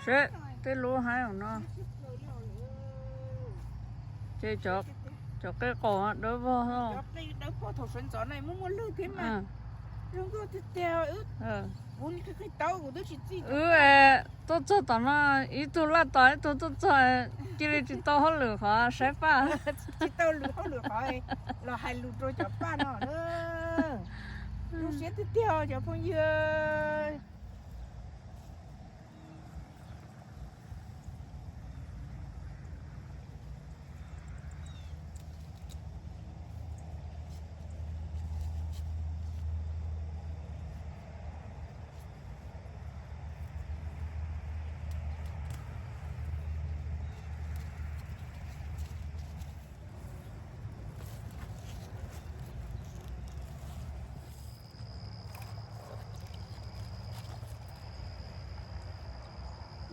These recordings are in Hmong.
Seb tej lub haib no ces cov qe qaum dawb vog. Wb tuaj txog tom no, ib tug laj tos ib tug tuaj txog, cia li tsis tau hauj lwm qhov saib paj. Tsis tau hauj lwm qhov los hais lus rau cov paj no. Zoo siab tiag tiag cov phooj ywg.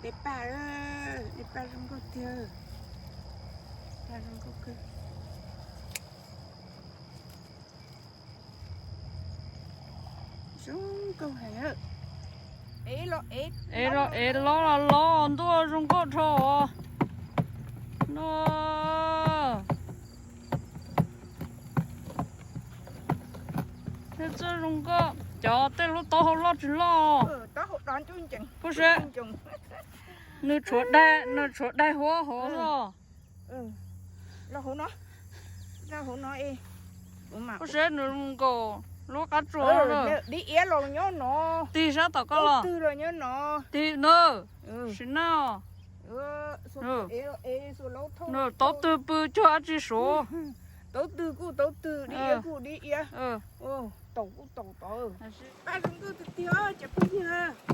Dej paj, dej paj zoo nkauj tiag, paj zoo nkauj kawg. Zoo nkauj heev. Ev los ev, los ev, los los los, ntuj zoo nkauj dhau os. No, tej txawj zoo nkauj, cov tej lub taub hau loj tsis loj. Puag seb, nws tshuav daig, nws tshuav daig huab hauv los. Puag seb nws zoo nkaus lub qab tsuas lawm. Tig sab tom koj los. Tig na, sim na. Nws taub twg pw cuag dab tsi suav. Taub twg kuj taub twg, dib iab kuj dib iab. Taum kuj taum tod. Paj zoo nkauj tiag tiag cov phooj ywg.